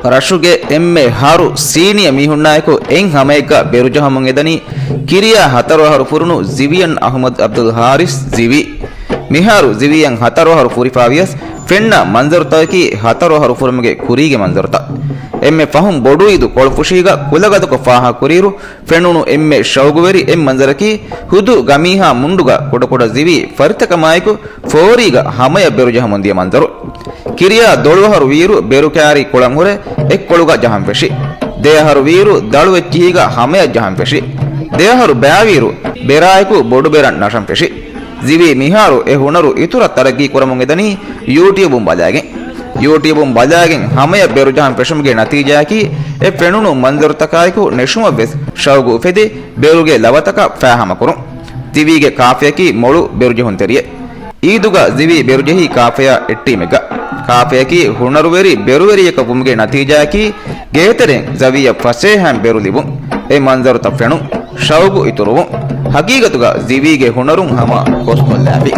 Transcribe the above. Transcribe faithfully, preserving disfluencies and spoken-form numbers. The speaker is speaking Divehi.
ރަށުގެ އެންމެ ހަރު ސީނިއަ މީހުންނާއެކު އެއް ހަމައެއްގަ ބޭރުޖަހަމުން އެދަނީ ކިރިޔާ ހަތަރު އަހަރު ފުރުނު ޒިވިޔަން އަހުމަދު އަބްދުލް ހާރިސް ޒިވީ. މިހާރު ޒިވިޔަން ހަތަރު އަހަރު ފުރިފާވިޔަސް ފެންނަ މަންޒަރުތަކަކީ ހަތަރު އަހަރު ފުރުމުގެ ކުރީގެ މަންޒަރުތައް. އެންމެ ފަހުން ބޮޑުއީދު ކޮޅުފުށީގަ ކުލަގަދަކޮށް ފާހަގަކުރިއިރު ފެނުނު އެންމެ ޝައުގުވެރި އެއް މަންޒަރަކީ ހުދު ގަމީހާ މުންޑުގަ ކުޑަކުޑަ ޒިވީ ފަރިތަކަމާއެކު ފޯރީގަ ހަމަޔަށް ބޭރުޖަހަމުން ދިޔަ މަންޒަރު. ކިރިޔާ ދޮޅު އަހަރު ވީއިރު ބޭރު ކާރި ކުޅަން ހުރެ އެއްކޮޅުގަ ޖަހަން ފެށި. ދެ އަހަރު ވީއިރު ދަޅު އެއްޗިހީގަ ހަމަޔަށް ޖަހަން ފެށި. ދެ އަހަރު ބައިވީއިރު ބެރާއެކު ބޮޑު ބެރަށް ނަށަން ފެށި. ޒިވީ މިހާރު އެ ހުނަރު އިތުރަށް ތަރައްގީ ކުރަމުން އެދަނީ ޔޫޓިއުބުން ބަލައިގެން. ޔޫޓިއުބުން ބަލައިގެން ހަމަޔަށް ބޭރުޖަހަން ފެށުމުގެ ނަތީޖާއަކީ އެ ފެނުނު މަންޒަރުތަކާއެކު ނެށުމަށްވެސް ޝައުގު އުފެދި ބޭރުގެ ލަވަތަކަށް ފާހަމަކުރުން. ޒިވީގެ ކާފަޔަކީ މޮޅު ބޭރުޖެހުންތެރިއެއް. އީދުގަ ޒިވީ ބޭރުޖެހީ ކާފަޔާ އެއް ޓީމެއްގަ. ކާފަޔަކީ ހުނަރުވެރި ބޭރުވެރިއަކަށް ވުމުގެ ނަތީޖާއަކީ ގޭތެރެއިން ޒިވީއަށް ފަސޭހައިން ބޭރު ލިބުން. އެ މަންޒަރުތައް ފެނުން. ޝައުގު އިތުރުވުން. ހަގީގަތުގަ ޒިވީގެ ހުނަރުން ހަމަ ކޮސްކޮށްލާފި.